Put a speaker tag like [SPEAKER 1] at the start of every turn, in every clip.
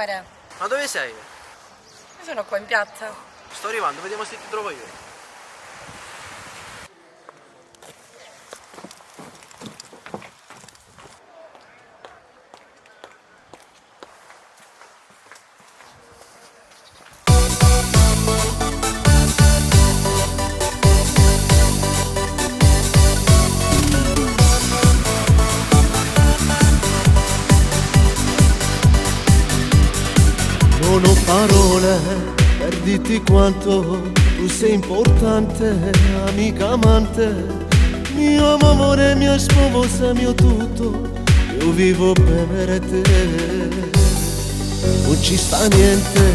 [SPEAKER 1] Amore,
[SPEAKER 2] Ma dove sei?
[SPEAKER 1] Io sono qua in piazza.
[SPEAKER 2] Sto arrivando, vediamo se ti trovo io.
[SPEAKER 3] Non ho parole per dirti quanto tu sei importante, amica amante, mio amore, mia sposa, mio tutto, io vivo per te. Non ci sta niente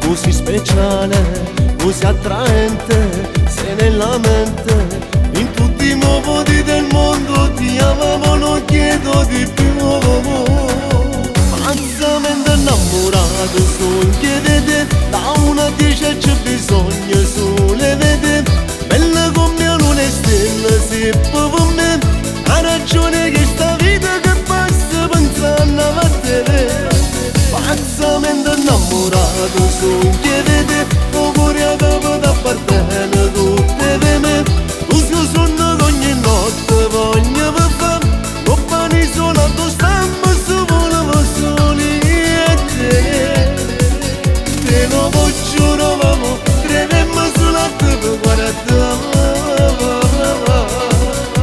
[SPEAKER 3] così speciale, così attraente, se nella mente, in tutti i modi del mondo ti amavo, non chiedo di più. Pazzamente innamorato, son chiedete, da una dice c'è bisogno, sole vede, bella come la luna e stella, se per me, ha ragione che sta vita che passa pensando a te. Pazzamente innamorato, son chiedete, o cuore a capo d'appartenere tutte le me, tu sei sonno ogni notte, voglio papà, non pani solo stammo su volevo soli e te. Te lo giuro, mamma, credemmo sulla tua guarda,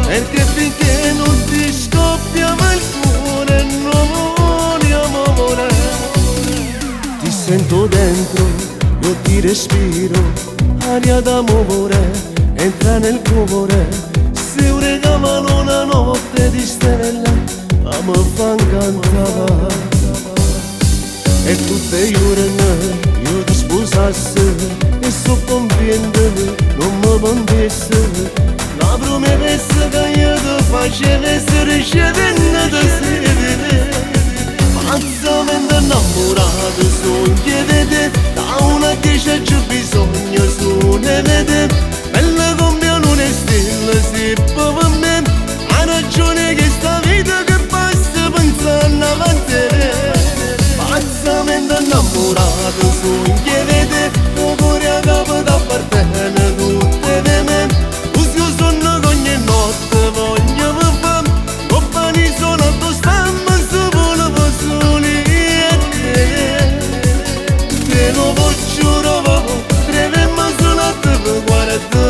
[SPEAKER 3] perché finché non ti scoppia il cuore non vogliamo amore. Ti sento dentro, io ti respiro, aria d'amore, entra nel cuore, se un regalo una notte di stelle, ma mi fa incantare. E tutte le giorni io ti sposasse e so convinto non mi vendesse. La promessa che io ti facevo se ricevendo da sedere. Pazzamente innamorato son chiedete, da una dice c'è bisogno sole vede, bella come la luna e stella se per me, ha ragione che sta vita che passa pensando avanti. Pazzamente innamorato son chiedete, o cuore a capo d'appartenere tutte le me, tu sei sonno ogni notte voglio papà, con pani sono stammo se volevo soli e te. Te lo giuro, credemmo sulla tua guarda,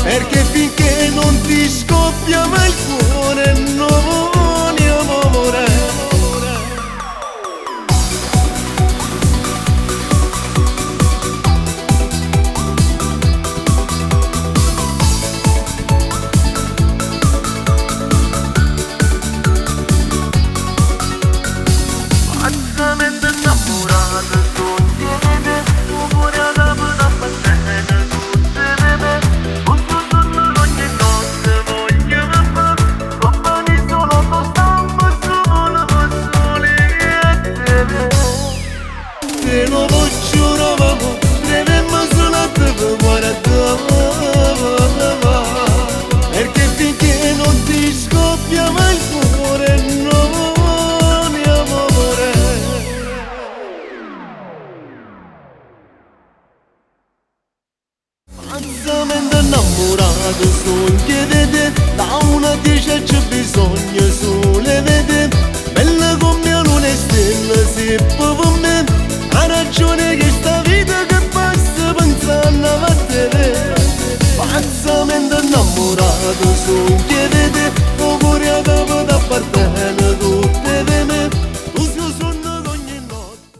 [SPEAKER 3] perché finché non ti scoppia il cuore non vogliamo amore.
[SPEAKER 2] Pazzamente innamorato, son chiedete, tu cuore a capo d'appartenere tutte le me, questo sonno ogni notte voglio papà, con pani solo stammo su volevo soli e te.
[SPEAKER 3] Te lo giuro, mamma, credemmo sulla tua guarda, perché finché non ti scoppia il cuore non vogliamo amore. Pazzamente innamorato, son chiedete, da una dice c'è bisogno, sole vede, bella come la luna e stella, se per me, ha ragione che sta vita che passa pensando a te. Pazzamente innamorato, son chiedete,